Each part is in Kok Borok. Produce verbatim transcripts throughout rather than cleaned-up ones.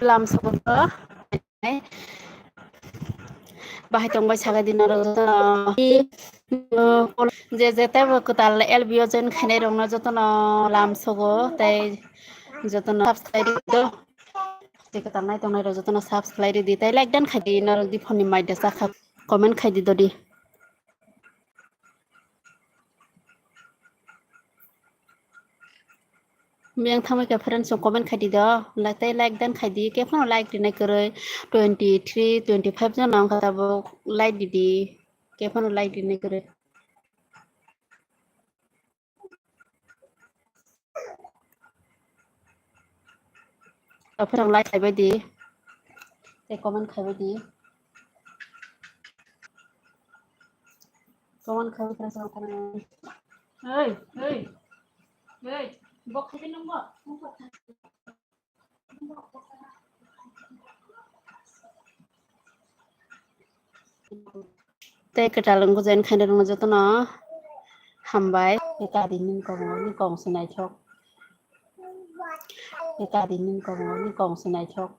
Lam sogo. Bahai tongbai sagai di norok jotono. Je je tebo kwtal L B o join khainai rokno jotono lam sogo tei jotono subscribe di do. Je kwtal nai tongnai rok jotono subscribe di tei like dan khai di norok di phone ni mai da sakha comment khai di dodi. Miyang thamwi kha friends rok comment khai di do, like tei like dan khai di, khe phano like rinai kwrwi twenty three, twenty five jona wngkha tabuk like di di, khe phano like rinai kwrwi. Aphano like khai bai di, tei comment khai bai di. Comment khai bai di. Hey, hey, hey, bok khai di nung bo. Tei kwtal wngkha join khainai rokno jotono hambai. Tei kari nini kok, nini kok se naithok. Tei kari nini kok, nini kok se naithok.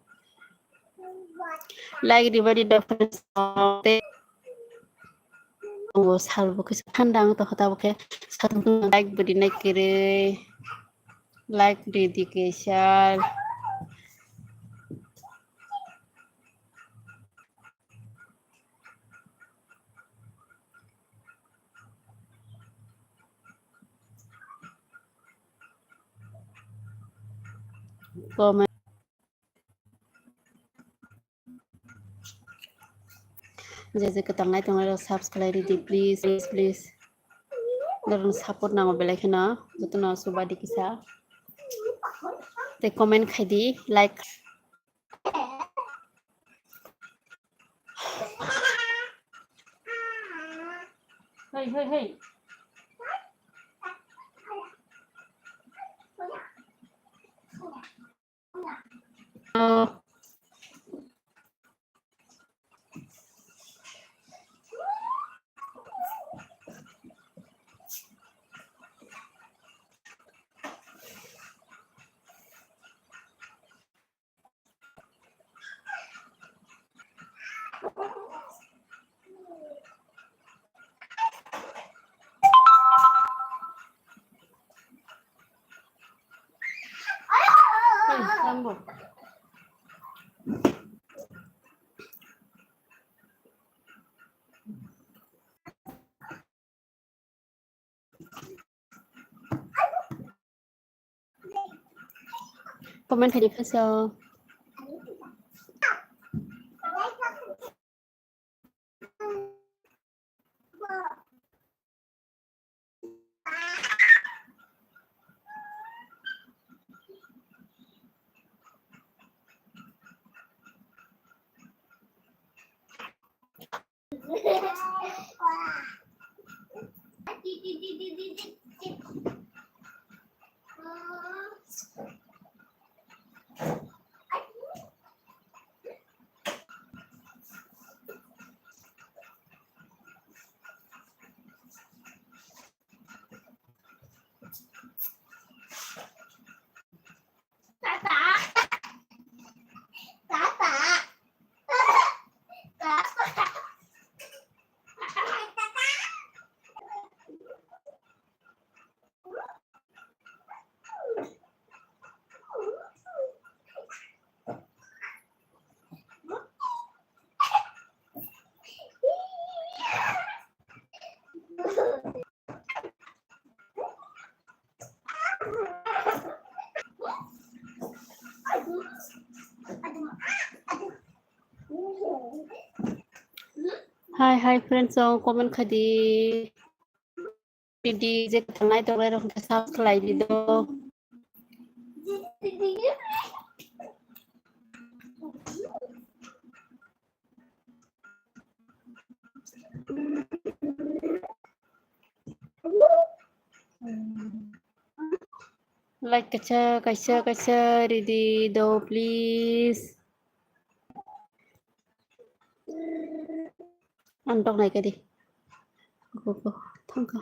Like ribadi dok friends. Tei o sal bo kisa thanda wng tongkha tabuk khe satung tungma like bo rinai kwrwi. Like ridi kisa. Comment. Je je kwtal nai tongnai rok subscribe ridi please, please, please. Norokni support nango belai kheno jotono subadi kisa. Tei comment khai di, like. Hey, hey, hey. Comment khai di phaisa. Hi, hi, friends, so comment khai di. Di, di, je tangnai tongnai rok khe sub khlai di do. Like kaisa, kaisa, kaisa ridi do, please. Ang tok nai kadi. Go, go, thangka.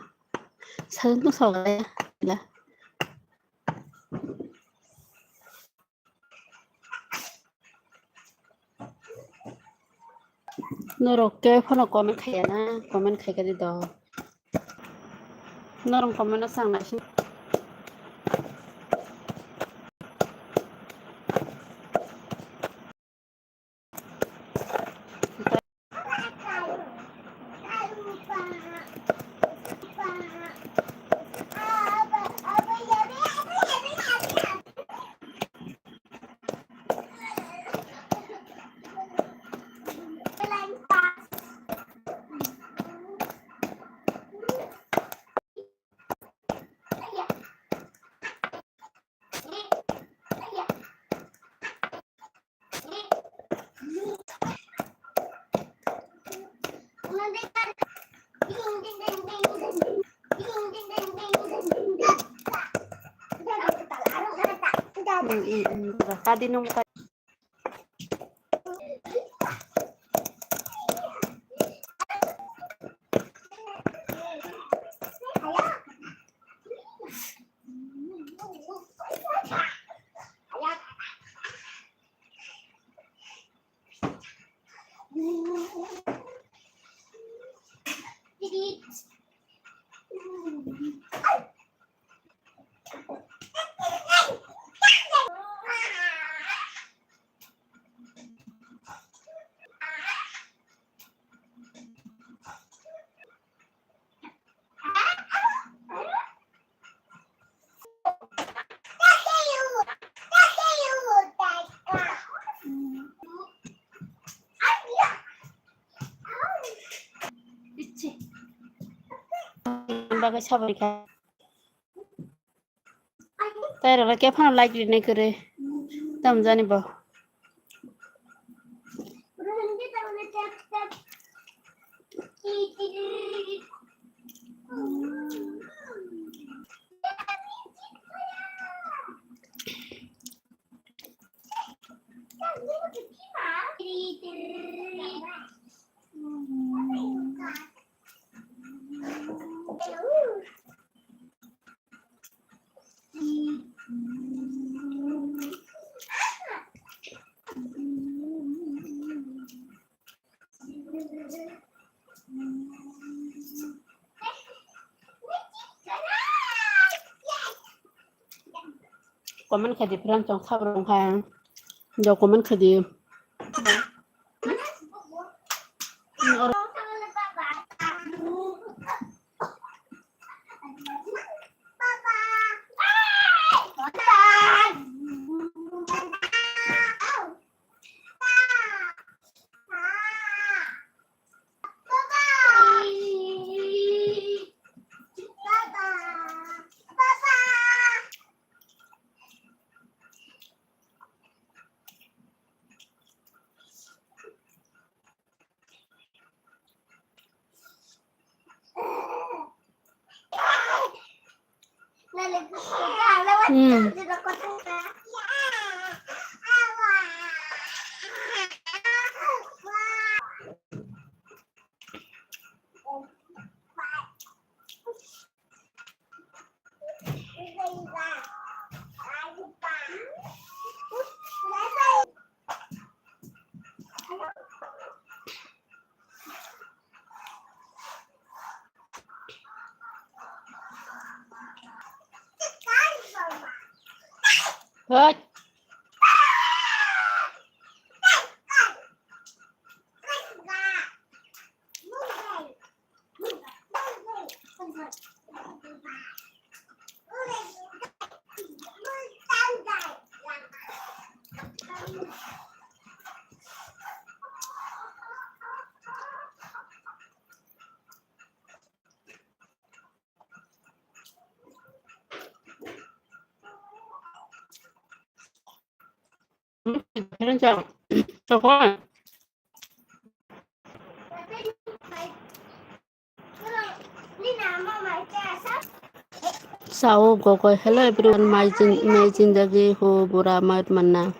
Saling tu sawa ya. La. Norok khe phano comment khaiya na, comment khai kadi do. Norok comment no sang nai si. Tadi nung Bagwi sabai kha. Tei rwla khe phano like rinai kwrwi. Tamo jani bo. Comment khai di, friend, chong sab rong hai. Jo comment khai di. Hmm. Hoi. Sao gogoi. Hello everyone, my jin-, my jindagi ho bura mat manna.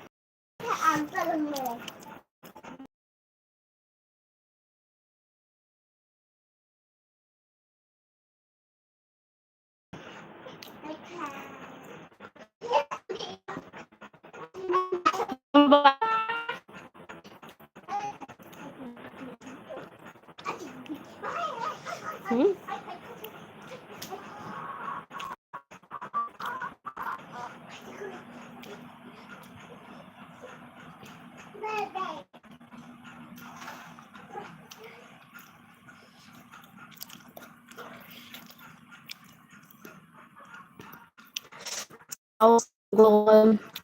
Hmm?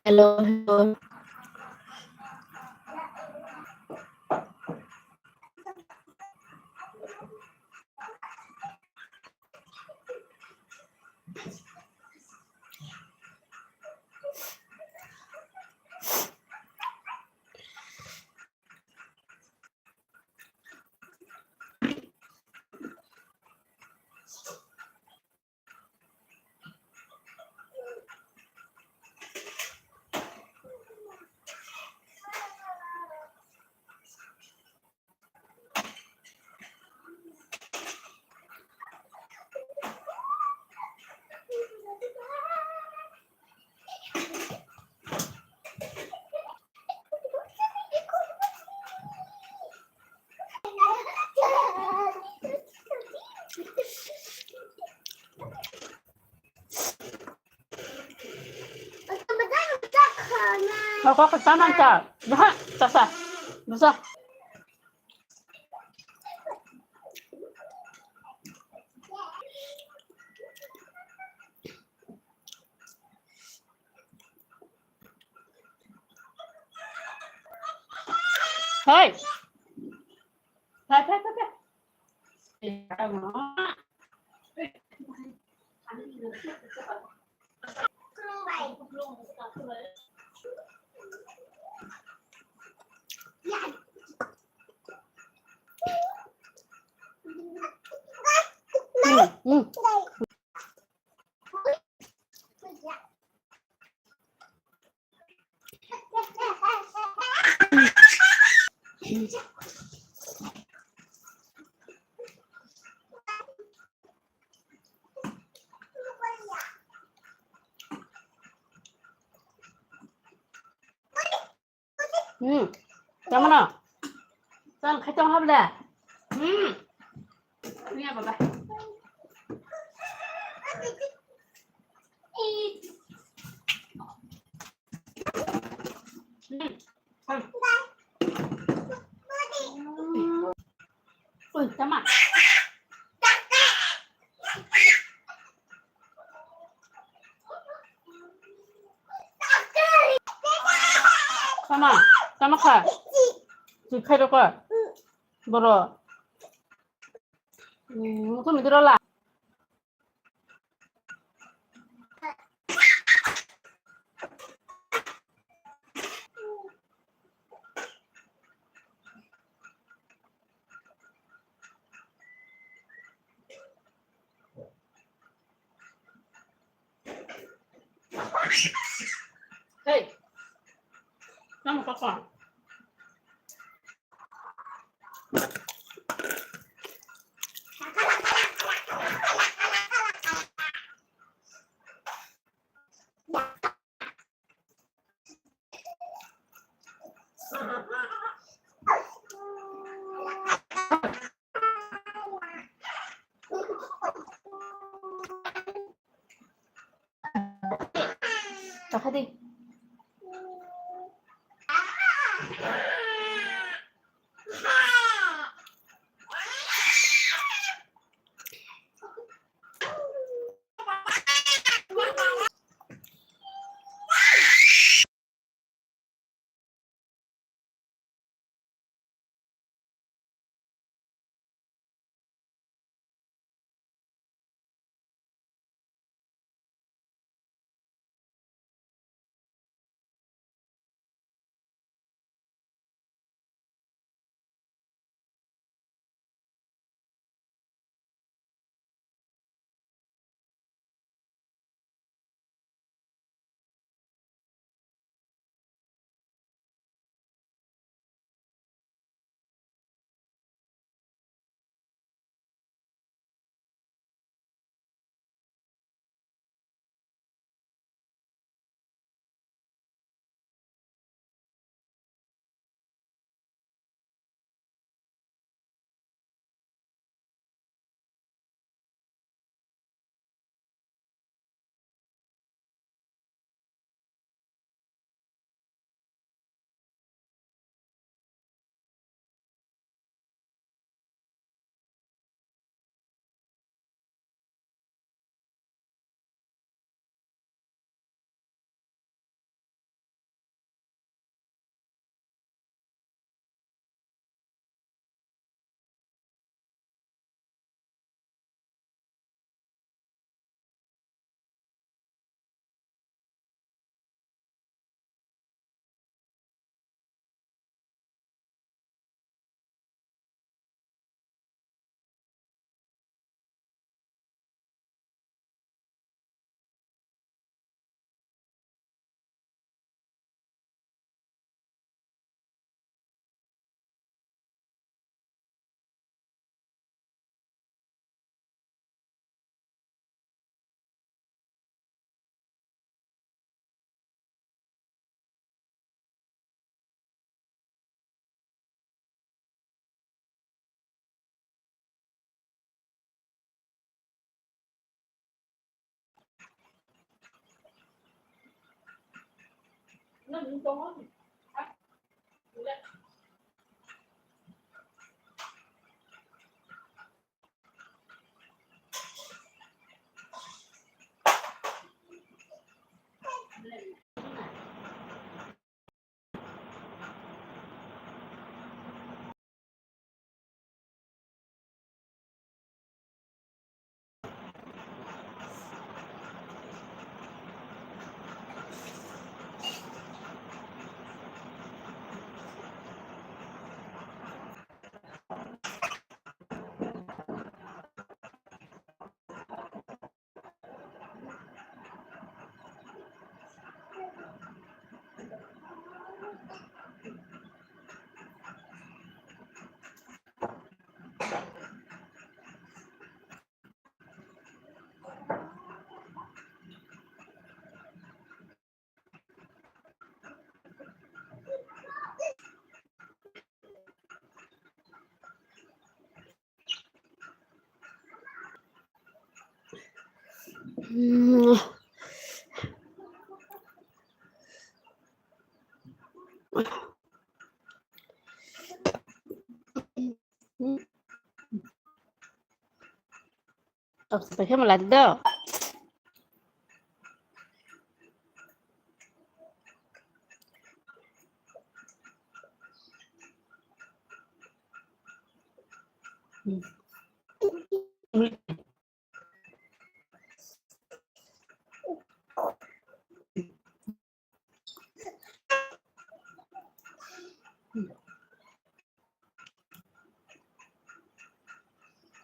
Hello, hello. Kok kok sama sa. Dah, sa sa. Bisa. Hei. Phai, phai, phai, phai. Hmm, hmm. Hmm. Tama no? Tang khai tong hable. Hmm. Ni baba. Hmm. Ui, tama. Tama, tama kha. Twi khai rokha. Boro. Hmm, mukhung ni doro la. Hey, tamo kaka. Takha di. Tok sampai khe malai do.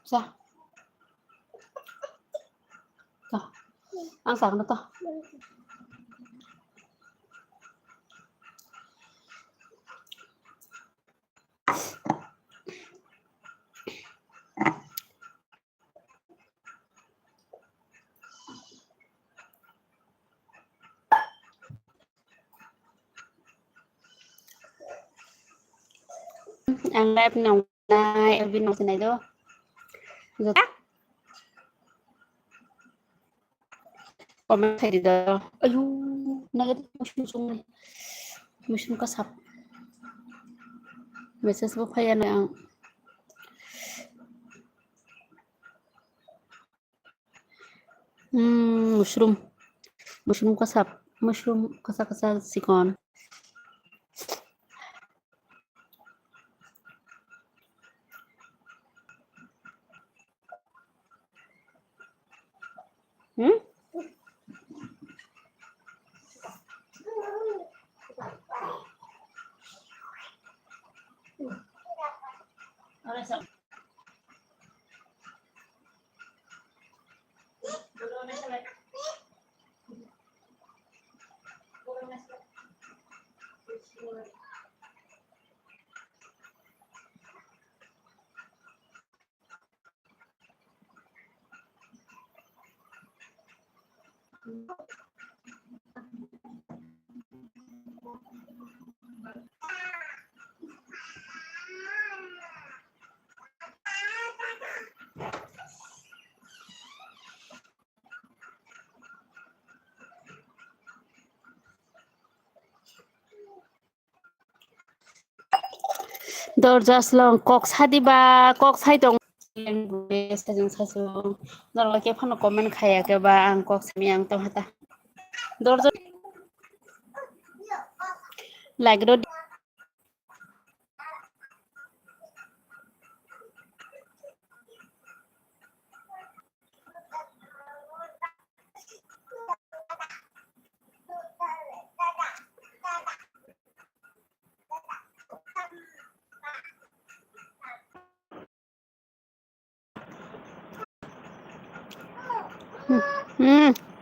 Sa. To. Ang sakno to. Ang live nang nai, Elvin nang sinai do. Comment khai di do. Ayu, negative mushroom sung ni. Mushroom kasap. Message bo phaiya na ang. Hmm, mushroom. Mushroom kasap. Mushroom kasa kasa sikon. Hmm? Dorja slong kok sadi ba, kok sai tong. Sajung sajung. Norok khe phano comment khaya khe ba, ang kok sami ang tong hata. Dorja like do. Hmm.